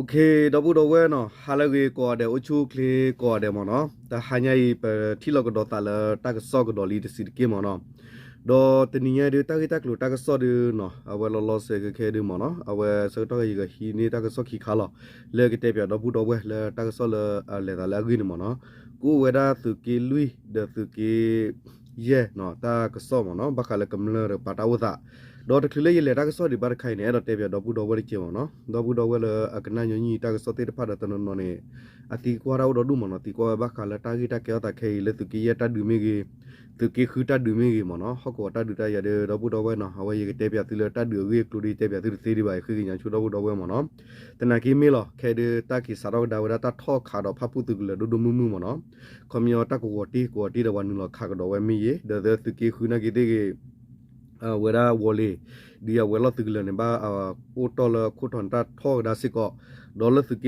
ဒီပုၢ်ဒီဝဲၢ်နီၤ ဟါလၢအဂ့ၤကိးဂၤဒဲး အိၣ်ဆူၣ်အိၣ်ချ့ကိးဂၤဒဲးမ့ၢ်နီၤ, တဟါညါအံၤ ပထံၣ်လိာ်ကဒီးသးလၢတၢ်ကစီၣ်ကဒီးလံတဆံးတက့ၢ်မ့ၢ်နီၤ, ဒီးတနံၤညါအံၤဒုး တၢ်ဂ့ၢ်တၢ်ကျိၤတၢ်ကစီၣ်ဒုးနီၤ အဝဲလီၤလီၤဆဲးဆဲးခဲဒုးမ့ၢ်နီၤ အဝဲဆၢကတီၢ်ခဲအံၤ ယကဟံးန့ၢ်တၢ်ကစီၣ်ခံခါလီၤ, လၢကတဲပၠးဒီပုၢ်ဒီဝဲၢ်လၢတၢ်ကစီၣ်လၢအလဲၤသးလၢအဂ့ၢ်န့ၣ်မ့ၢ်နီၤ, ကအိၣ်ဝဲဒၣ်သုးက့လွံၢ်ဒီးသုးက့ ယဲၢ်နီၤ တၢ်ကစီၣ်မ့ၢ်နီၤ ဘၣ်ဃးလၢကမျၢၢ်တကပၤတၢ်အိၣ်သး, ဒီးတချုးလၢယလဲၤတၢ်ကစီၣ်ဒံးဘၣ်တခါအံၤန့ၣ် အဲၣ်ဒိးတဲပၠးဒီပုၢ်ဒီဝဲၢ်တက့ၢ်မ့ၢ်နီၤ, ဒီပုၢ်ဒီဝဲၢ်လၢအကနၣ်ညီနုၢ်တၢ်ကစီၣ်သ့ၣ်တဖၣ်ဒီးတနီၤနီၤန့ၣ် အသံကွၢ်တၢ်အိၣ်ဒီဒူၣ်မ့ၢ်နီၤ, သံကွၢ်ဝဲဘၣ်ဃးလၢတၢ်ဂ့ၢ်တၢ်ကဲထီၣ်သးခဲအံၤ လၢသုးက့ယဲၢ်တၢ်ဒုးမ့ၢ်ဂ့ၤ, သုးက့ဃုတၢ်ဒုးမ့ၢ်ဂ့ၤမ့ၢ်နီၤ, ဟီၣ်ကဝီၤတၢ်ဒုးတၢ်ယၤဒီး ဒီပုၢ်ဒီဝဲၢ်နီၤ အဝဲယကတဲပၠးသုလၢတၢ်ဒုးအဂ့ၢ်အကျိၤဒီး ယတဲပၠးသုတသ့ဒံးဘၣ် ယဃ့ကညးဆူဒီပုၢ်ဒီဝဲၢ်မ့ၢ်နီၤ, သနာ်က့မ့ၢ်လီၤ ခဲဒုးတၢ်က့ၤစးထီၣ်ကဒါဝဲဒၣ်တၢ်ထီၣ်ခးဒီးဖၣ်ပူၣ်သုးကလၢၤဒိၣ်ဒိၣ်မုၢ်မုၢ်မ့ၢ်နီၤ, ခီပညီတၢ်ကဝီၤတ့ၢ်ကဝီၤတ့ၢ်ဒီးပှၤနုာ်လီၤခးကဒီးဝဲမ့ၢ်ဂ့ၤ, ဒီးသုးက့ဃုနာ်က့သ့ၣ်ဂ့ၤ ဝဲဒၣ်ဝီၤလ့ၤ ဒ်အဝဲၤလီၢ်သုးကလၢၤန့ၣ် ဘၣ်အိၣ်တီၢ်လၢခိၣ်ထီၣ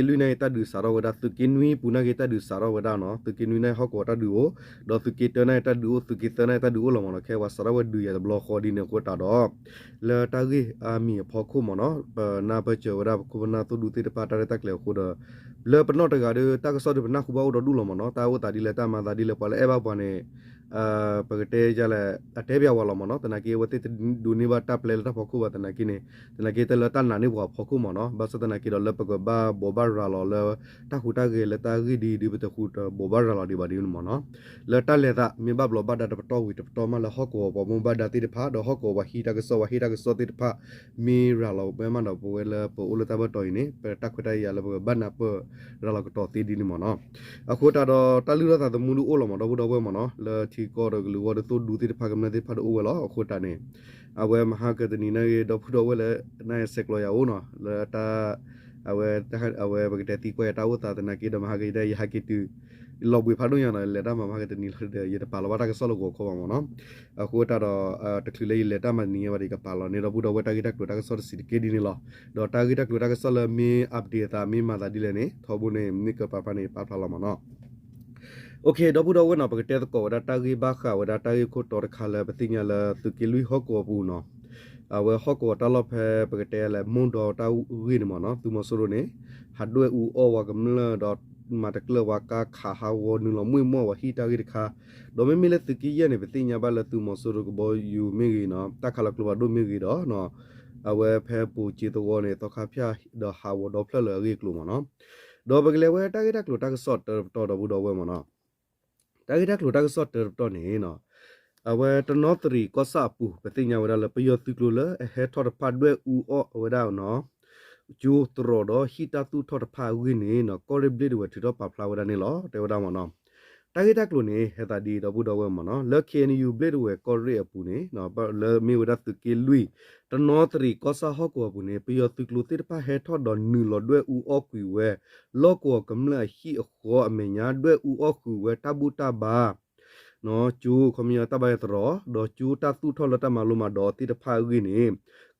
်န့ၣ်တၢ်ထီၣ်ကဒါစ့ၢ်ကီး, ဒီးလၢသုးက့လွံၢ်နာ်က့တၢ်ဒုးစးထီၣ်ဝဲဒၣ်, သုးက့နွံပူၤနာ်က့တၢ်ဒုးစးထီၣ်ဝဲဒၣ်နီၤ, သုးက့နွံနာ်က့ဟီၣ်ကဝီၤတၢ်ဒုးအိၣ်, ဒီးသုးက့တၢနာ်က့တၢ်ဒုးအိၣ်, သုးက့သၢနာ်က့တၢ်ဒုးအိၣ်လီၤမ့ၢ်နီၤ, ခဲဝဲစးထီၣ်ဝဲဒုးယၤတဘျီဃီဒ်န့ၣ်အဃိသတးဒီး လၢတၢ်ဂ့ၢ်အါမံၤအဖီခိၣ်မ့ၢ်နီၤ ပနၢ်ပၢၢ်စၢၤဝဲဒၣ် ပခိၣ်ပနၢ်သိၣ်ဒူသ့ၣ်တဖၣ်တၢ်ရဲၣ်တၢ်ကျဲၤအဃိဒီး လၢပနီၢ်တဂၤဒီး တၢ်ကစီၣ်ဒုးပနၢ်ဟူဘၣ်အိၣ်ဒီဒူၣ်လီၤမ့ၢ်နီၤ, တၢ်အိၣ်သးဒ်လဲၣ် တၢ်မၤသးဒ်လဲၣ် ပှၤလၢအဲၣ်ဘၣ်ပှၤန့ၣ် ပကတဲယလဲၣ် အတဲပၠးဝဲလီၤမ့ၢ်နီၤ, သနာ်က့အဝဲသ့ၣ်တဒိးန့ၢ်ဘၣ်တၢ်ပျဲလၢတၢ်ဖီခိၣ်ဘၣ်သနာ်က့န့ၣ်, သနာ်က့တၢ်လၢတၢ်နာ်န့ၢ်ပှၤဖီခိၣ်မ့ၢ်နီၤ, ဘၣ်ဆၣ်သနာ်က့ဒီးလၢပကဘၣ်ဘိးဘၣ်ရၤလီၤလၢ တၢ်ဟူးတၢ်ဂဲၤလၢတၢ်ဂ့ၢ်ဒ်အံၤဒုး ပတဟူးတဘိးဘၣ်ရၤလီၤဒံးဘၣ်ဒ်န့ၣ်မ့ၢ်နီၤ, လၢတၢ်လဲၤသးမ့ၢ်ဘၣ်ဘျီးဘၣ်ဒါတပတီၢ်ဝံၤတပတီၢ်မးလၢဟီၣ်ကဝီၤပှၤဘၣ်မူဘၣ်ဒါသ့ၣ်တဖၣ် ဒီးဟီၣ်ကဝီၤပှၤဟံးတၢ်ကစီၣ်ပှၤဟ့ၣ်တၢ်ကစီၣ်သ့ၣ်တဖၣ် မ့ၢ်ရၤလီၤဝဲမးဒီး ပဝဲလၢပအိၣ်လၢတၢ်ဘၢၣ်တီၤအံၤန့ၣ် ပတၢ်ခွဲးတၢ်ယာ်လၢပကဘၣ်နၢ်ပၢၢ်ရၤလီၤကတီၤသ့ဒ်န့ၣ်မ့ၢ်နီၤ, အဃိသတးဒီးတၢ်လုၢ်ထီၣ်သးသမူဒုးအိၣ်လီၤမ့ၢ် ဒီပုၢ်ဒီဝဲၢ်မ့ၢ်နီၤ, လၢထံကီၢ်ဒီးကလုာ်ဂီၢ်ဒုးသိၣ်ဒူသ့ၣ်တဖၣ်ကမျၢၢ်သ့ၣ်တဖၣ်ဒုးအိၣ်ဝဲလီၤ. အဃိသတးန့ၣ် အဝဲမဟါကတနံၤနာ်က့ ဒီပုၢ်ဒီဝဲၢ်လၢ နဆဲးကျိးယၤအိၣ်နီၤ လၢတၢ် အဝဲ အဝဲပကတဲသံကွၢ်ယၤတၢ်အိၣ်သးသနာ်က့ဒီး မဟါကယတဲ ယဟဲက့ၤတုၤ လီၤဘှံးဖးဒိၣ်ညါနီၤ လဲၤတၢ်မၤမဟါကတနံၤလီၤဒီး ယတပာ်လီၤဘၣ်တၢ်ကစီၣ်လၢဂီၤခီဘၣ်မ့ၢ်နီၤ, အဃိသတးဒီး တချုးလၢယလဲၤတၢ်မၤတနံၤညါဘၣ်ဒီး ယကပာ်လီၤန့ၢ်ဒီပုၢ်ဒီဝဲၢ်တၢ်ဂ့ၢ်တၢ်ကျိၤတၢ်ကစီၣ်တဆံးတက့ၢ်ဒ်န့ၣ်လီၤ. ဒီးတၢ်ဂ့ၢ်တၢ်ကျိၤတၢ်ကစီၣ်လၢမ့ၢ် update အသးမ့ၢ်မၤသးဒ်လဲၣ်န့ၣ် ထီဘိန့ၣ် မ့ၢ်ကပာ်ဖျါန့ၣ် ပာ်ဖျါလီၤမ့ၢ်နီၤ. ဒီပုၢ်ဒီဝဲၢ်နီၤ ပကတဲသကိးဝဲဒၣ်တၢ်ဂ့ၢ်ဘၣ်ဃးဝဲဒၣ်တၢ်ဂ့ၢ်ခိၣ်တီတခါလၢပသ့ၣ်ညါလၢသုးက့လွံၢ်ဟီၣ်ကဝီၤပူၤနီၤ, အဝဲဟီၣ်ကဝီၤတၢ်လီၢ်ဖဲပကတဲလၢမိၢ်ဒီတၢ်ဂ့ၢ်န့ၣ်မ့ၢ်နီၤ သုးမီၤစိရိၤန့ၣ် ဟးဒွဲၣ်အူအီၣ်ဝဲကမျၢၢ်ဒီး မၤတကျၢၢ်ဝဲကါခးဟးဂီၤနုာ်လီၤမွ့ၢ်မီၢ်ဝဲဟံၣ်တၢ်ဂ့ၢ်တခါ, ဒီးမ့မ့ၢ်လၢသုးက့ယဲၢ်န့ၣ် ပသ့ၣ်ညါဘၣ်လၢသုးမီၤစိရိၤကဘီယူၤမ့ၢ်ဂ့ၤနီၤ တၢ်ခးလီၤကျိဖးဒိၣ်မ့ၢ်ဂ့ၤဒီး အဝဲဖဲပိၤစ့သဝီန့ၣ် သီခါဖၠၣ်ဒီးဟးဂီၤဒီဖျၢၣ်လၢအဂ့ၢ်အကျိၤမ့ၢ်နီၤ. ဒီးပကလဲၤဝဲတၢ်ဂ့ၢ်တၢ်ကျိၤတၢ်ကစီၣ်တပတီၢ်ဒီပုၢ်ဒီဝဲၢ်မ့ၢ်နီၤ. တၢ်ဂ့ၢ်တၢ်ကျိၤတၢ်ကစီၣ်တပတီၢ်န့ၣ်နီၤ, အဝဲတနီသရံၣ်ကီၢ်ဆၣ်အပူၤ ပသ့ၣ်ညါဝဲဒၣ်လၢပယီၤသုးကျိၤလၢအဟဲထီၣ်တဖၣ်ဒွဲၣ်အူအီၣ်ဝဲဒၣ်နီၤ ကၠိတြီၤဒီးဟံၣ်တၢ်သူၣ်ထီၣ်တဖၣ်အဂ့ၢ်န့ၣ်နီၤ ကီၢ်ရ့ၣ်ဘျ့ၣ်ဒဝဲၢ်ထုးထီၣ်ပာ်ဖျါဝဲဒၣ်န့ၣ်လီၤ တဲဝဲဒၣ်မ့ၢ်နီၤ. တၢ်ဂ့ၢ်တၢ်ကျိၤန့ၣ် ဟဲသးဒ်အံၤဒီပုၢ်ဒီဝဲၢ်မ့ၢ်နီၤ လၢ ခ့ၣ်အဲၣ်ယူၣ် ဘျ့ၣ်ဒဝဲၢ်ကီၢ်ရ့ၣ်အပူၤန့ၣ် လၢမ့ၢ်ဝဲဒၣ်သုးက့လွံၢ် တနီသရံၣ်ကီၢ်ဆၣ်ဟီၣ်ကဝီၤအပူၤန့ၣ် ပယီၤသုးကျိၤသ့ၣ်တဖၣ်ဟဲထီၣ်ဒီးနုာ်လီၤဒွဲၣ်အူအီၣ်ကွံာ်ဝဲ လီၢ်ကဝီၤကမျၢၢ်အဟံၣ်အဃီအမဲာ်ညါ ဒွဲၣ်အူအီၣ်ဃုာ်ဝဲတၢ်ဘူၣ်တၢ်ဘါ ကၠိ ခီပညီတၢ်ဘါယွၤသရိာ် ဒီးကၠိတၢ်သူၣ်ထီၣ်လၢတၢ်မၤလိမၤဒိးသ့ၣ်တဖၣ်အဂ့ၢ်န့ၣ်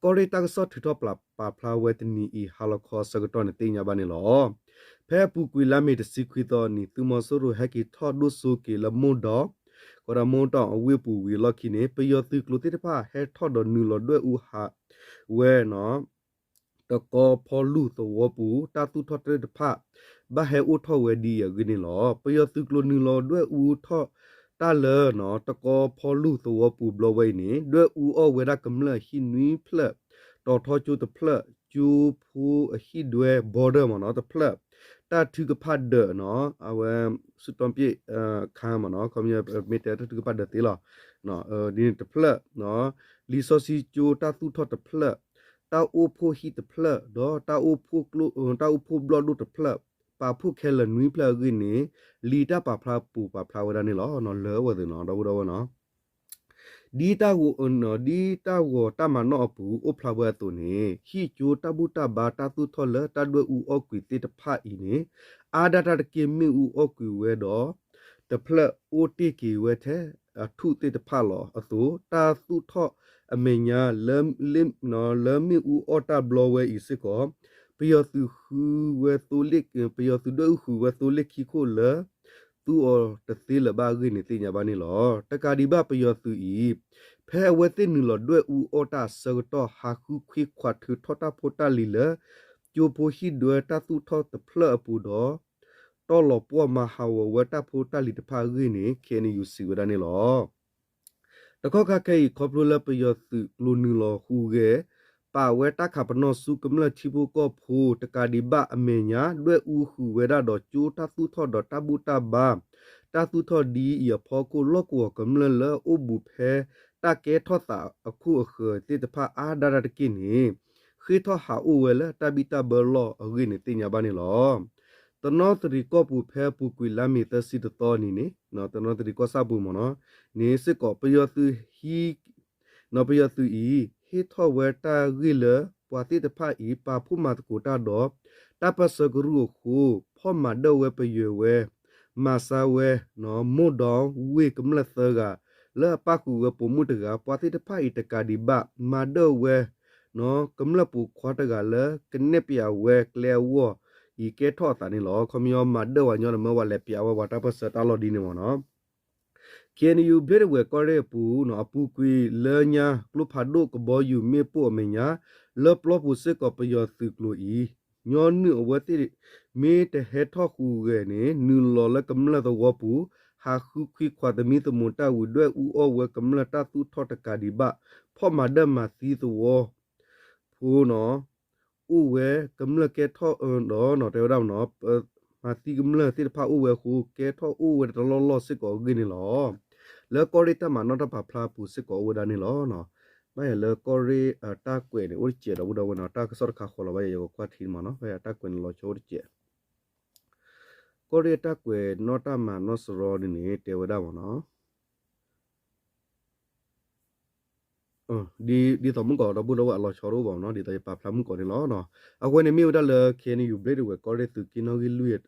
ကီၢ်ရ့ၣ်တၢ်ကစီၣ်ထုးထီၣ်ပာ်ဖျါဝဲတနံၤအံၤ ဟါလီၤခီဆၢကတီၢ်န့ၣ်သ့ၣ်ညါဘၣ်န့ၣ်လီၤ. ဖဲအပူၤကွံာ်လါမ့ၤတဆံခွံသီအနံၤ သုးမီၤစိရိၤဟဲက့ၤထီၣ်ဒိၣ်စိက့ၤလၢမိၢ်ဒီ ကီးဒၣ်မိၢ်တီၢ်အဝ့ၢ်ပူၤဝံၤအလီၢ်ခံန့ၣ် ပယီၤသုးကျိၤသ့ၣ်တဖၣ်ဟဲထီၣ်ဒီးနုာ်လီၤဒွဲၣ်အူဟးဝဲ တကီဖီလူၢ်သဝီပူၤ တၢ်သူၣ်ထီၣ်သ့ၣ်တဖၣ် ဘၣ်ဟဲအိၣ်ထီၣ်ဝဲဒ်အံၤအဂ့ၢ်န့ၣ်လီၤ. ပယီၤသုးကျိၤနုာ်လီၤဒွဲၣ်အူထီၣ်တၢ်လၢ တကီဖီလူၢ်သဝီပူၤဘျီဝဲအံၤန့ၣ် ဒွဲၣ်အူအီၣ်ဝဲဒၣ်ကမျၢၢ်အဟံၣ်နွံဖျၢၣ် တီၤထီကၠိတဖျၢၣ် ကၠိဖိအဟံၣ်ဒွဲ border မ့ၢ်နီၤ တဖျၢၣ် တၢ်ထုကဖၣ်ဒၢးနီၤ အဝဲ စူးတီပျ့ၣ်ခါမ့ၢ်နီၤ ခီပညီမ့ၢ်တဲတၢ်ထုကဖၣ်ဒၢးသ့လီၤ ဒ်န့ၣ်တဖျၢၣ် လံာ်စီဆှံကၠိတၢ်သူၣ်ထီၣ်တဖျၢၣ် တၢ်အိၣ်ဖှိၣ်ဟံၣ်တဖျၢၣ် ဒီး တၢ်အိၣ်ဖှိၣ်ဘျီၣ်ဒိၣ်တဖျၢၣ် ပာ်ဖှိၣ်ခဲလၢာ်နွံဖျၢၣ်အဂ့ၢ်န့ၣ် လံာ်တၢ်ပာ်ဖျါပူၤပာ်ဖျါဝဲဒၣ်န့ၣ်လီၤ. လၢအဝဲသ့ၣ်နီၤ ဒီပုၢ်ဒီဝဲၢ်နီၤ ဒ်တၢ်ဂီၤတၢ်မၤနီၣ်အပူၤအိၣ်ဖျါဝဲအသိးန့ၣ် ဟံၣ်ကၠိတၢ်ဘူၣ်တၢ်ဘါတၢ်သူၣ်ထီၣ်လၢတၢ်ဒွဲၣ်အူအီၣ်ကွံာ်သ့ၣ်တဖၣ်အံၤန့ၣ် အါဒၣ်တၢ်တက့ၢ်မ့ၣ်အူအီၣ်ကွံာ်ဝဲဒီး တဖျၢၣ်အိၣ်တ့ၢ်က့ၤဝဲထဲအထူၣ်သ့ၣ်တဖၣ်လီၤအသိး တၢ်သူၣ်ထီၣ်အမဲာ်ညါ လၢမ့ၣ်အူအီၣ်တၢ်ဘျီဝဲအံၤစ့ၢ်ကီး ပယီၤသုးဃုဝဲသိလ့ၣ် ပယီၤသုးဒွဲၣ်အူဃုာ်ဝဲသိလ့ၣ်ခံခိၣ်လၢ သူအီၤတသ့လၢၤဘၣ်အဂ့ၢ်န့ၣ်သ့ၣ်ညါဘၣ်န့ၣ်လီၤ. တကးဒံးဘၣ်ပယီၤသုးအံၤ ဖဲအဝဲသ့ၣ်နုာ်လီၤဒွဲၣ်အူအီၣ်တၢ်အဆၢကတီၢ် ဟးဃုခွံခွးထုးထီၣ်တၢ်ဖိတၢ်လံၤလၢ ကၠိဖိဟံၣ်ဒွဲတၢ်သူၣ်ထီၣ်တဖျၢၣ်အပူၤဒီး တီၢ်လီၤပှီၢ်မၤဟးဂီၤဝဲတၢ်ဖိတၢ်လံၤတဖၣ်အဂ့ၢ်န့ၣ် ခ့ၣ်အဲၣ်ယူၣ် စံးဝဲဒၣ်န့ၣ်လီၤ. တခီခါခဲအံၤ ခီဖျိလၢပယီၤသုးကျိၤနုာ်လီၤဟူးဂဲၤ ပာ်ဝဲတၢ်ခးပနီၣ်ဆူကမျၢၢ်ထံဖိကီၢ်ဖိတကးဒံးဘၣ်အမဲာ်ညါ ဒွဲၣ်အူဃုာ်ဝဲဒၣ်ဒီးကၠိတၢ်သူၣ်ထီၣ်ဒီးတၢ်ဘူၣ်တၢ်ဘါ တၢ်သူၣ်ထီၣ်ဒ်အံၤအဖီခိၣ် လီၢ်ကဝီၤကမျၢၢ်လၢအိၣ်ဘူးဖဲတၢ်ကဲထီၣ်သးအခိၣ်အဃၢၤသ့ၣ်တဖၣ်အါဒၣ်တက့ၢ်န့ၣ် ဃ့ထီၣ်ဟးအိၣ်ဝဲလၢတၢ်ဘံၣ်တၢ်ဘၢလီၢ်အဂ့ၢ်န့ၣ်သ့ၣ်ညါဘၣ်န့ၣ်လီၤ. တနီသရံၣ်ကီၢ်ပူၤဖဲအပူၤကွံာ်လါမ့ၤသၢဆံတသီနံၤန့ၣ် တနီသရံၣ်ကီၢ်ဆၣ်ပူၤမ့ၢ်နီၤ န့ၣ်စ့ၢ်ကီး ပယီၤသုးဟံး ပယီၤသုးအံၤ ဟ့ၣ်ထီၣ်ဝဲတၢ်ဂ့ၢ်လၢ ပှၤသ့ၣ်တဖၣ်အံၤ ပာ်ဖှိၣ်မၤသကိးတၢ်ဒီး တၢ်ပၢၢ်ဆၢကရူၢ်အဃိ ဖီၣ်မၤဒၢၣ်ဝဲပယွဲၤဝဲ မၤဆါဝဲ မိၢ်ဒီဝ့ၢ်ကမျၢၢ်သၢဂၤ လၢအပၣ်ဃုာ်ဝဲပိာ်မုၣ်တဂၤ ပှၤသ့ၣ်တဖၣ်အံၤတကးဒံးဘၣ် မၤဒၢၣ်ဝဲ ကမျၢၢ်ပိာ်ခွါတဂၤလၢကနဲၣ်ပျးဝဲကျဲအဂီၢ်အံၤကဲထီၣ်အသးန့ၣ်လီၤ. ခီပညီမၤဒၢၣ်ဝဲညီဒီးမၢဝဲလဲၤပျးဝဲပှၤတၢ်ပၢၢ်ဆၢတၢ်လီၢ်ဒ်န့ၣ်မ့ၢ်နီၤ ခ့ၣ်အဲၣ်ယူၣ် ဘျ့ဒဝဲၢ်ကီၢ်ရ့ၣ်အပူၤ အပူၤကွံာ်လၢညါ ကျိဖးဒိၣ်ကဘီယူၤမ့ၣ်ပိၢ်အမဲာ်ညါ လၢပျီပူၤစ့ၢ်ကီးပယီၤသုးကျိၤအံၤ ညီနုၢ်အဝဲသ့ၣ် မ့ၢ်တဟဲထီၣ်ဟူးဂဲၤန့ၣ် နုာ်လီၤလၢကမျၢၢ်သဝီပူၤ ဟးဃုခွံခွးသမံသမိးတၢ်ဝံၤ ဒွဲၣ်အူအီၣ်ဝဲကမျၢၢ်တၢ်သူၣ်ထီၣ်တကးဒံးဘၣ် ဖီၣ်မၤဒၢၣ်မၤသံသဝီဖိနီၤ အိၣ်ဝဲကမျၢၢ်ကဲထီၣ်ဒီး တဲဝဲဒၣ်မ့ၢ်နီၤ မၤသံကမျၢၢ်သ့ၣ်တဖၣ်အိၣ်ဝဲအဃိ ကဲထီၣ်အိၣ်ဝဲတလီၢ်လီၢ်စ့ၢ်ကီးအဂ့ၢ်န့ၣ်လီၤ. လၢကီၢ်ရ့ၣ်တၢ်မၤနီၣ်တၢ်ပာ်ဖျါအပူၤစ့ၢ်ကီးအိၣ်ဝဲဒၣ်န့ၣ်လီၤ. ဘၣ်ယၤလၢကီၢ်ရ့ၣ်အတၢ်ကွဲးန့ၣ် အိၣ်တစဲးဒီး ပုၢ်ဒီဝဲၢ်နီၤ တၢ်ကစီၣ်တခါဃီလီၤဘၣ်ယၤ ယကကွၢ်ထံမ့ၢ်နီၤ ဘၣ်ယၤတၢ်ကွဲးန့ၣ်လီၤဆီအိၣ်တစဲး ကီၢ်ရ့ၣ်အတၢ်ကွဲးနီၣ်တၢ်မၤနီၣ်စရီန့ၣ်န့ၣ် တဲဝဲဒၣ်မ့ၢ်နီၤ ဒ်သိးမုၢ်ကီးဒီပုၢ်ဒီဝဲၢ်အလီၤဆီတအိၣ်ဘၣ်မ့ၢ်နီၤ ဒ်သိးယပာ်ဖျါမုၢ်ကီးန့ၣ်လီၤ. အဝဲန့ၣ်မ့ၢ်ဝဲဒၣ်လၢ ခ့ၣ်အဲၣ်ယူၣ် ဘျ့ဒဝဲၢ်ကီၢ်ရ့ၣ်သုးက့နီၣ်ဂံၢ်လွံၢ်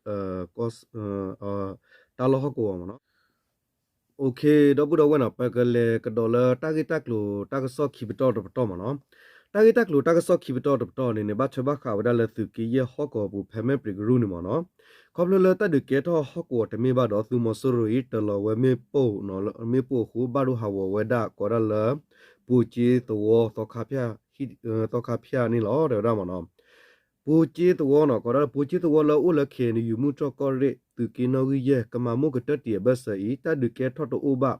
တၢ်လီၢ်ဟီၣ်ကဝီၤမ့ၢ်နီၤ ဒီပုၢ်ဒီဝဲၢ်နီၤ ပကလဲၤကဒီးလၢတၢ်ဂ့ၢ်တၢ်ကျိၤတၢ်ကစီၣ်ခံပတီၢ်တပတီၢ်မ့ၢ်နီၤ တၢ်ဂ့ၢ်တၢ်ကျိၤတၢ်ကစီၣ်ခံပတီၢ်တပတီၢ်န့ၣ်န့ၣ် ဘၣ်ထွဲဘၣ်ဃးဝဲဒၣ်လၢသုးက့ယဲၢ်ဟီၣ်ကဝီၤပူၤဖဲမဲၢ်ပြံးကရူၢ်န့ၣ်မ့ၢ်နီၤ ခီဖျိလၢတၢ်ဒုးကဲထီၣ်ဟီၣ်ကဝီၤတမ့ၢ်ဘၣ်ဒီး သုးမီၤစိရိၤအံၤတၢၤလီၤဝဲမ့ၣ်ပိၢ် မ့ၣ်ပိၢ်အဃိ ဘၣ်ဒိဟးဂီၤဝဲဒၣ်ကိးဒၣ်လၢ ပိၤကၠ့သဝီ သီခါဖၠၣ်န့ၣ်လီၤ တဲဝဲဒၣ်မ့ၢ်နီၤ ပိၤကၠ့သဝီနီၤ ကိးဒၣ်လၢပိၤကၠ့သဝီလၢအအိၣ်လၢ ခ့ၣ်အဲၣ်ယူၣ် မုၢ်တြီၢ်ကီၢ်ရ့ၣ် သုးက့နီၣ်ဂံၢ်ယဲၢ် ကမၤမိၢ်ကတၢၢ်တံၢ်အဘၢၣ်စၢၤအံၤ တၢ်ဒုးကဲထီၣ်တအိၣ်ဘၣ်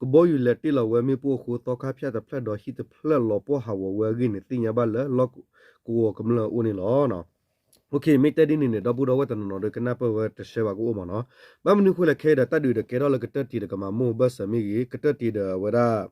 ကဘီယူၤလဲၤတ့ၢ်လီၤဝဲမ့ၣ်ပိၢ်အဃိ သီခါဖၠၣ်တဖျၢၣ်ဒီးဟံၣ်တဖျၢၣ်လီၤပှီၢ်ဟးဂီၤဝဲအဂ့ၢ်န့ၣ် သ့ၣ်ညါဘၣ်လၢလီၢ်ကဝီၤကမျၢၢ်အအိၣ်န့ၣ်လီၤ. မ့ၢ်တဲဒ်န့ၣ်န့ၣ် ဒီပုၢ်ဒီဝဲၢ်တနီၤနီၤဒီးကနၢ်ပၢၢ်ဝဲတဆှဲဘၣ်ကအိၣ်မ့ၢ်နီၤ. ဘၣ်မနုၤဃိလဲၣ်ခဲအံၤဒီး တၢ်ဒုးဒီးကဲထီၣ်လၢကတၢၢ်တံၢ်ဒီးကမၤမိၢ်အဘၢၣ်စၢၤမ့ၢ်ဂ့ၤ ကတၢၢ်တံၢ်ဒီးအဝဲဒၣ်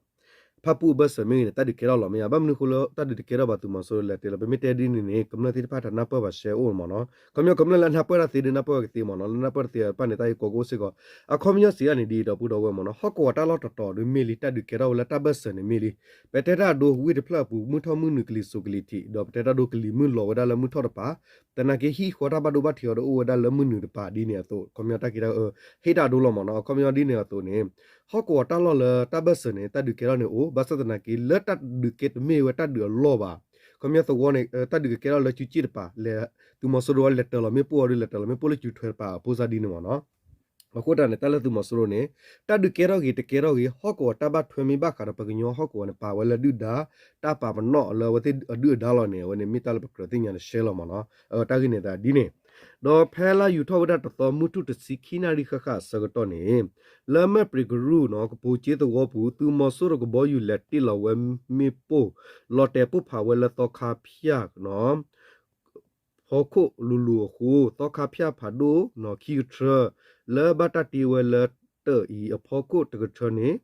ဖၣ်ပူၣ်အဘၢၣ်စၢၤမ့ၢ်ဂ့ၤန့ၣ် တၢ်ဒုးကဲထီၣ်လီၤမ့ၢ်ဧါ. ဘၣ်မနုၤဃိလၢတၢ်ဒုးတကဲထီၣ်ဘၣ် သုးမီၤစိရိၤလဲၤတ့ၢ်လီၤ. ပမ့ၢ်တဲဒ်န့ၣ်န့ၣ် ကမျၢၢ်သ့ၣ်တဖၣ်တနၢ်ပၢၢ်ဘၣ်ရှဲအိၣ်မ့ၢ်နီၤ. ခီပညီကမျၢၢ်လၢအနၢ်ပၢၢ်တၢ်သ့ဒုးနၢ်ပၢၢ်ဝဲကသ့မ့ၢ်နီၤ. လၢနၢ်ပၢၢ်တသ့တဖၣ်န့ၣ် တၢ်ဂ့ၢ်ကီကအိၣ်စ့ၢ်ကီး. အခီပညီစံးဒ်န့ၣ်ဒ်ဒီပုၢ်ဒီဝဲၢ်မ့ၢ်နီၤ. ဟီၣ်ကဝီၤတၢ်လီၢ်တတီၤဒုးမ့ၢ်လံ တၢ်ဒုးကဲထီၣ်ဝဲလၢတၢ်ဘၢၣ်စၢၤန့ၣ်မ့ၢ်လံ. ပတဲတၢ်အဒိ ဝ့ၢ်တဖျၢၣ်အပူၤ မုၢ်ထီၣ်မုၢ်နုာ်ကလံၤစိးကလံၤထံး ဒီးပတဲတၢ်ဒိ ကလံၤမုၢ်လီၤဝဲဒၣ်လၢမုၢ်ထီၣ်တပၤ သနာ်က့ဟံၣ်ဃီတၢ်ဘၣ်ဒိဘၣ်ထံးအီၤဒီးအိၣ်ဝဲဒၣ်လၢမုၢ်နုာ်တပၤဒ်န့ၣ်အသိး ခီပညီတၢ်က့ၤတၢ်အၢ ဟ့ၣ်တၢ်ဒိလီၤမ့ၢ်နီၤ. အခီပညီဒ်န့ၣ်အသိးန့ၣ် ဟီၣ်ကဝီၤတၢ်လီၢ်လၢတၢ်ဘၢၣ်စၢၤန့ၣ် တၢ်ဒုးကဲထီၣ်န့ၣ်အိၣ် ဘၣ်ဆၣ်သနာ်က့ လၢတၢ်ဒုးကဲတမ့ၢ်ဝဲတၢ်ဒုးအလီၢ်ဘၣ်. ခီပညီသဝီန့ၣ် တၢ်ဒုးကကဲထီၣ်လၢစုစ့ၣ်တပၤ လဲၤ သုးမီၤစိရိၤဝဲလဲၤတၢၤလီၤမ့ၣ်ပိၢ်အီၤဒီး လဲၤတၢၤလီၤမ့ၣ်ပိၢ်လၢစုထွဲတပၤအဖိစၢ်ဒ်န့ၣ်မ့ၢ်နီၤ. အဃိတၢ်န့ၣ် တၢ်လၢသုးမီၤစိရိၤန့ၣ် တၢ်ဒုးကဲထီၣ်ဂ့ၤတကဲထီၣ်ဂ့ၤ ဟီၣ်ကဝီၤတၢ်ဘၣ်ထွဲမ့ၢ်ဘၣ်ဃးဒီးပှၤကညီဟီၣ်ကဝီၤန့ၣ် ပာ်ဝဲလၢဒုၣ်ဒါ တၢ်ပာ်ပနီၣ်လၢအဝဲသ့ၣ်အဒုၣ်အဒါလီၤန့ၣ် အဝဲန့ၣ်မ့ၢ်တၢ်လၢပကြၢးသ့ၣ်ညါတရှဲလီၤမ့ၢ်နီၤ. တၢ်ဂ့ၢ်န့ၣ်သးဒ်န့ၣ် ဒီးဖဲလါယူၤထီၣ်ဝဲဒၣ်တသီ မုၢ်ထူၣ်တဆံခံနၣ်ရံၣ်ဃၣ်ဃၣ်အဆၢကတီၢ်န့ၣ် လၢမဲၢ်ပြံးကရူၢ်နီၤ ကပိၤကၠ့သဝီပူၤ သုးမီၤစိရိၤကဘီယူၤလဲၤတ့ၢ်လီၤဝဲမ့ၣ်ပိၢ် လီၤတဲာ်ပိၢ်ဖးဝဲလၢသီခါဖၠၣ်နီၤ ဖီခိၣ်လိၤလိၤအဃိ သီခါဖၠၣ်ဖးဒိၣ်နီၤ ခံကထၢ လၢဘၣ်တၢ်တ့ဝဲလၢတၢၢ်အံၤအဖီခိၣ်တကထၢန့ၣ်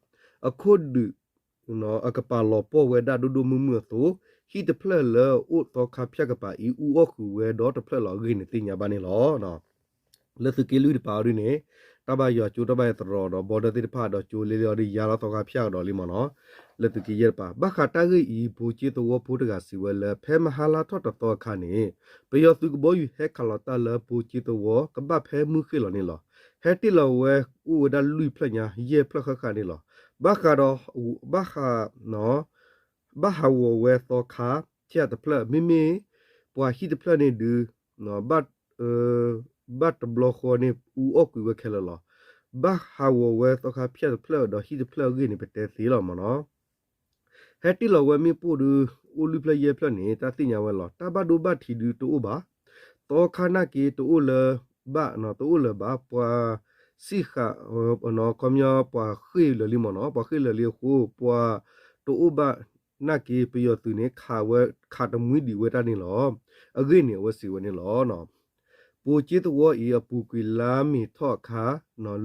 အခိၣ်ဒုး အကပာ်လီၤပှီၢ်ဝဲဒၣ်ဒိၣ်ဒိၣ်မုၢ်မုၢ်အသိး ဟံၣ်တဖျၢၣ်လၢအအိၣ်သီခါဖၠၣ်ကပၤအံၤ အူအီၣ်ဃုာ်ဝဲဒီးတဖျၢၣ်လီၤအဂ့ၢ်န့ၣ်သ့ၣ်ညါဘၣ်န့ၣ်လီၤ. လၢသုးက့လွံၢ်တပၤအီၤဒ်န့ၣ် တၢ်ဘၣ်ယွၤကၠိတၢ်ဘၣ်ယွၤသရိာ်ဒီး ဘီဒၢသ့ၣ်တဖၣ်ဒီးကၠိလ့လ့အီၤဒ်ယါလီၤသီခါဖၠၣ်ကဒီးလံမ့ၢ်နီၤ. လၢသုးက့ယဲၢ်တပၤ ဘၣ်ဃးတၢ်ဂ့ၢ်အံၤ ပိၤကၠ့သဝီဖိတဂၤစံးဝဲလၢ ဖဲမဟါလါထီၣ်တသီအခါန့ၣ် ပယီၤသုးကဘီယူၤဟဲခးလီၤတၢ်လၢပိၤကၠ့သဝီ ကဘၣ်ဖဲမုၢ်ဃ့ၢ်လီၤန့ၣ်လီၤ. ဟဲတ့ၢ်လီၤဝဲအိၣ်ဝဲဒၣ်လွံၢ်ဖျၢၣ်ညါ ယဲၢ်ဖျၢၣ်ဃၣ်ဃၣ်န့ၣ်လီၤ. ဘၣ်ဃးဒီး ဘၣ်ဃး ဘၣ်ဟးဂီၤဝဲသီခါဖၠၣ်တဖျၢၣ် မ့မ့ၢ်ပှၤဟံၣ်တဖျၢၣ်န့ၣ်ဒုး ဘၣ်တဘျီဃီန့ၣ် အူအီၣ်ကွံာ်ဝဲခဲလၢာ်လီၤ. ဘၣ်ဟးဂီၤဝဲသီခါဖၠၣ်တဖျၢၣ်ဒီးဟံၣ်တဖျၢၣ်အဂ့ၢ်န့ၣ် ပတဲသ့လီၤမ့ၢ်နီၤ. ဟဲတ့ၢ်လီၤဝဲမ့ၣ်ပိၢ်ဒုး အိၣ်လွံၢ်ဖျၢၣ်ယဲၢ်ဖျၢၣ်န့ၣ် တၢ်သ့ၣ်ညါဝဲလီၤ. တၢ်ဘၣ်ဒိဘၣ်ထံးဒုးတအိၣ်ဘၣ်. သီခါနာ်က့ တအိၣ်လၢၤဘၣ်, တအိၣ်လၢၤဘၣ်, ပှၤစံၣ်ဃာ်, ခီပညီ ပှၤဃ့ၢ်လၢာ်လံမ့ၢ်နီၤ, ပှၤဃ့ၢ်လၢာ်လံအဃိ ပှၤတအိၣ်ဘၣ်နာ်က့ ပယီၤသုးန့ၣ် ခးဝဲ, ခးတမှံဒံးဝဲဒၣ်န့ၣ်လီၤ. အဂ့ၢ်န့ၣ် အဝဲစံးဝဲန့ၣ်လီၤ. ပိၤကၠ့သဝီအံၤ အပူၤကွံာ်လါမ့ၤထီၣ်အခါ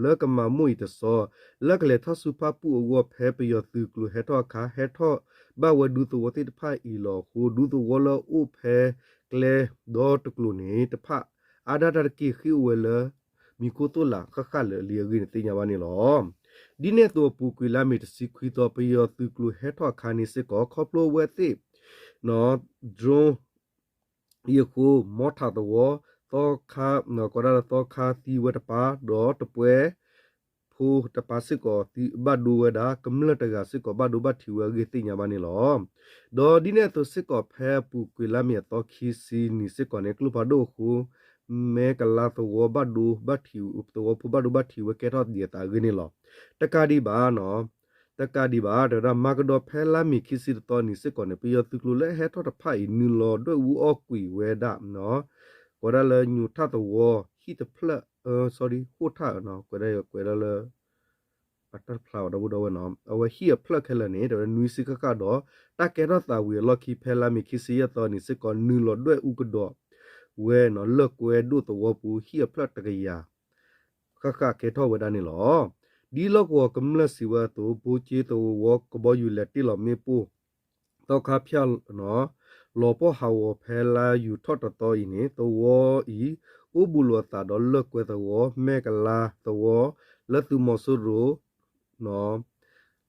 လၢကမၤမိၢ်အံၤတစီၤ လၢကလဲၤထီၣ်ဆူဖၣ်ပူၣ်အဂီၢ် ဖဲပယီၤသုးကျိၤဟဲထီၣ်အခါ ဟဲထီၣ်ဘၣ်ဝဲဒူသဝီသ့ၣ်တဖၣ်အံၤလီၤအဃိ ဒူသဝီလၢအအိၣ်ဖဲကျဲဒီတကျိၤန့ၣ်တဖၣ် အါဒၣ်တၢ်တက့ၢ်ဃ့ၢ်အိၣ်ဝဲလၢ မံၤခိၣ်သိၣ်လာ်ဃၣ်ဃၣ်လၢာ်လံအဂ့ၢ်န့ၣ်သ့ၣ်ညါဘၣ်န့ၣ်လီၤ. ဒ်န့ၣ်အသိး အပူၤကွံာ်လါမ့ၤတဆံခွံသီ ပယီၤသုးကျိၤဟဲထီၣ်အခါန့ၣ်စ့ၢ်ကီး ခီဖျိအဝဲသ့ၣ် drone အံၤအဃိ မီထးသဝီ သီခါ, ကီးဒၣ်လၢသီခါသံဝဲတပၤ ဒီးတပှဲၤ ဖိတပၤစ့ၢ်ကီးသံဘၣ်ဒိဝဲဒၣ် ကမျၢၢ်တဂၤစ့ၢ်ကီးဘၣ်ဒိဘၣ်ထံးဝဲအဂ့ၢ်သ့ၣ်ညါဘၣ်န့ၣ်လီၤ. ဒီးဒ်န့ၣ်အသိးစ့ၢ်ကီး ဖဲအပူၤကွံာ်လါမ့ၤအသီခံဆံနံၤစ့ၢ်ကီးန့ၣ် ကျိဖးဒိၣ်အဃိ မဲကလါသဝီဘၣ်ဒိဘၣ်ထံး, သဝီဖိဘၣ်ဒိဘၣ်ထံးဝဲကဲထီၣ်ဒ်အသးအဂ့ၢ်န့ၣ်လီၤ. တကးဒံးဘၣ် တကးဒံးဘၣ် တဲဝဲဒၣ် မၤကဒီးဖဲလါမ့ၤခံဆံတသီနံၤစ့ၢ်ကီးန့ၣ် ပယီၤသုးကျိၤလၢအဟဲထီၣ်တဖၣ်အံၤ နုာ်လီၤဒွဲၣ်အူအီၣ်ကွံာ်ဝဲဒၣ် ကီးဒၣ်လၢညိးထၣ်သဝီ ဟံၣ်တဖျၢၣ်, sorry, ဟိၣ်ထၣ်, ကွဲးဒၣ်ကွဲးဒၣ်လၢ အတၢ်တဖျါအီၤဒီပုၢ်ဒီဝဲၢ်နီၤ အဝဲဟံၣ်အဖျၢၣ်ခဲလၢာ်န့ၣ် တဲဝဲဒၣ်နွံဆံဃၣ်ဃၣ်ဒီး တၢ်ကဲထီၣ်သးဝံၤအလီၢ်ခံဖဲလါမ့ၤခံဆံယဲၢ်သီနံၤစ့ၢ်ကီး နုာ်လီၤဒွဲၣ်အူကဒီးဝဲနီၤ လၢကွဲဒိၣ်သဝီပူၤ ဟံၣ်အဖျၢၣ်တကယၤ ဃၣ်ဃၣ်ကဲထီၣ်ဝဲဒၣ်န့ၣ်လီၤ. ဒ်လီၢ်ကဝီၤကမျၢၢ်စံးဝဲအသိး ဘိကၠ့သဝီကဘီယူၤလဲၤတ့ၢ်လီၤမ့ၣ်ပိၢ် သီခါဖၠၣ် လီၤပှီၢ်ဟးဂီၤဖဲလါယူၤထီၣ်တသီအံၤန့ၣ် သဝီအံၤ အိၣ်ဘူးလိာ်အသးဒီးလၢၢ်ကွဲသဝီ မဲၢ်ကလါသဝီ လၢသုးမီၤစိရိၤ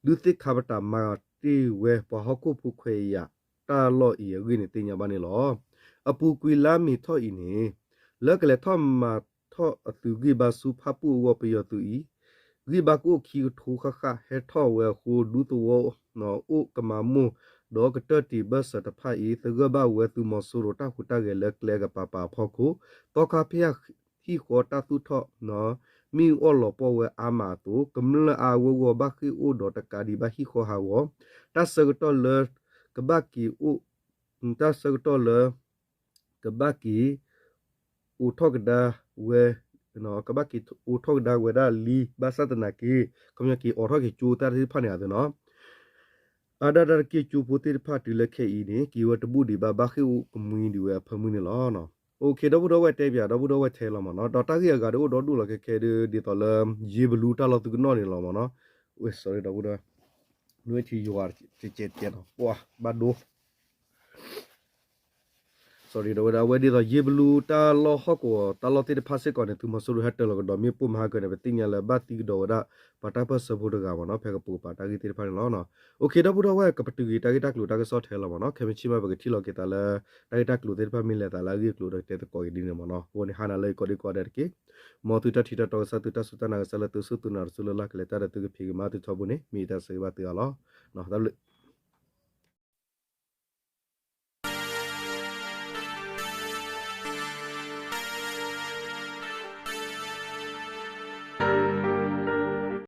ဒုးသ့ၣ်ခါပတာ်မၤတ့ၢ်ဝဲပှၤဟီၣ်ခိၣ်ဖိခွဲးယာ်တၢ်လီၢ်အံၤအဂ့ၢ်န့ၣ်သ့ၣ်ညါဘၣ်န့ၣ်လီၤ. အပူၤကွံာ်လါမ့ၤထီၣ်အံၤန့ၣ် လၢကလဲၤထီၣ်မၤထီၣ်အသုးဂံၢ်ဘါဆူဖၣ်ပူၣ်အဂီၢ် ပယီၤသုးအံၤ ဂံၢ်ဘါကအိၣ်ခံကထိဃၣ်ဃၣ် ဟဲထီၣ်ဝဲအဃိ ဒူသဝီ အိၣ်ကမၤမိၢ် ဒီးကတၢၢ်တံာ်ဘၢၣ်စၢၤတဖၣ်အံၤ သဂၢၢ်ဘၣ်ဝဲသုးမီၤစိရိၤတၢ်ဟူးတၢ်ဂဲၤလၢကျဲအကပၤပၤအဖီခိၣ် သီခါဖၠၣ်ဟံၣ်ဃီတၢ်သူၣ်ထီၣ် မ့ၣ်အူအီၣ်လီၤပှီၢ်ဝဲအါမးအသိး ကမျၢၢ်အါအါဂီၢ်ဂီၢ်ဘၣ်ဃ့ၢ်အိၣ်ဒီးတကးဒံးဘၣ်ဟံၣ်ဃီဟးဂီၤ တၢ်ဆၢကတီၢ်လၢ ကဘၣ်က့ၤအိၣ် တၢ်ဆၢကတီၢ်လၢ ကဘၣ်က့ၤ အိးထီၣ်ကဒါဝဲ ကဘၣ်က့ၤအိးထီၣ်ကဒါဝဲဒၣ်လံ ဘၣ်ဆၣ်သနာ်က့ ခီပညီက့ၤအိးထီၣ်က့ၤကၠိတၢ်သ့ၣ်တဖၣ်န့ၣ်အသိးနီၤ အါဒၣ်တၢ်တက့ၢ်ကၠိဖိသ့ၣ်တဖၣ်တုၤလၢခဲအံၤန့ၣ် က့ၤဝဲတဘူၣ်ဒံးဘၣ် ဘၣ်ဃ့ၢ်အိၣ်ကမှံဒံးဝဲအဖၢမုၢ်န့ၣ်လီၤ. အိၣ်ခ့ ဒီပုၢ်ဒီဝဲၢ်တဲပၠး ဒီပုၢ်ဒီဝဲၢ်ထဲလီၤမ့ၢ်နီၤ ဒီးတၢ်ဂ့ၢ်အဂၤဒီးအိၣ်ဒီဒူၣ်လီၤခဲခဲဒ်သိးလၢ ယ့ဘလူတၢ်လီၢ်သုကနီၣ်န့ၣ်လီၤမ့ၢ်နီၤ ဝဲ sorry ဒီပုၢ်ဒီဝဲၢ် နွံထံယွၤတကဲးတဲနီၤ ပှၤဘၣ်ဒိ sorry ဒီးဝဲဒၣ် အဝဲဒ်သိးယ့ဘလူတၢ်လီၢ်ဟီၣ်ကဝီၤတၢ်လီၢ်သ့ၣ်တဖၣ်စ့ၢ်ကီးန့ၣ် သုးမီၤစိရိၤဟဲတၢၤလီၤကဒီးမ့ၣ်ပိၢ်မဟါကၢန့ၣ် ပသ့ၣ်ညါလၢဘၣ်သံကဒီးဝဲဒၣ် ပှၤတၢ်ပၢၢ်ဆၢဖိတဂၤမ့ၢ်နီၤ ဖဲကပိာ်ကပၤတၢ်ဂ့ၢ်သ့ၣ်တဖၣ်န့ၣ်လီၤ. အိၣ်ခ့ ဒီပုၢ်ဒီဝဲၢ် ကပတုာ်က့ၤတၢ်ဂ့ၢ်တၢ်ကျိၤတၢ်ကစီၣ်ထဲလီၤမ့ၢ်နီၤ ခဲမုၢ်ဆ့ၣ်မး ပကထံၣ်လီၤက့ၤသးလၢ တၢ်ဂ့ၢ်တၢ်ကျိၤသ့ၣ်တဖၣ်မ့ၢ်လဲၤသးလၢအဂ့ၢ်အကျိၤဒီးကတဲသကိးက့ၤဒ်န့ၣ်မ့ၢ်နီၤ အဃိန့ၣ် ဟါနၤလၢအံၤကိးဒံကိးဂၤဒဲးတက့ၢ် မ်သုတၢ်ထံၣ်တၢ်တီကစၢ် သုတၢ်စူၢ်တၢ်နာ်ကစၢ်လၢသုစူၢ်သုနာ်တစူၢ်လၢ်လၢ် ကလဲၤတၢ်ဒီးသုကဖံးကမၤသုထီဘိန့ၣ် မ့ၢ်ယတၢ်ဆၢဂ့ၤဘၣ်သုအါလီၤ. တၢ်ဘျုး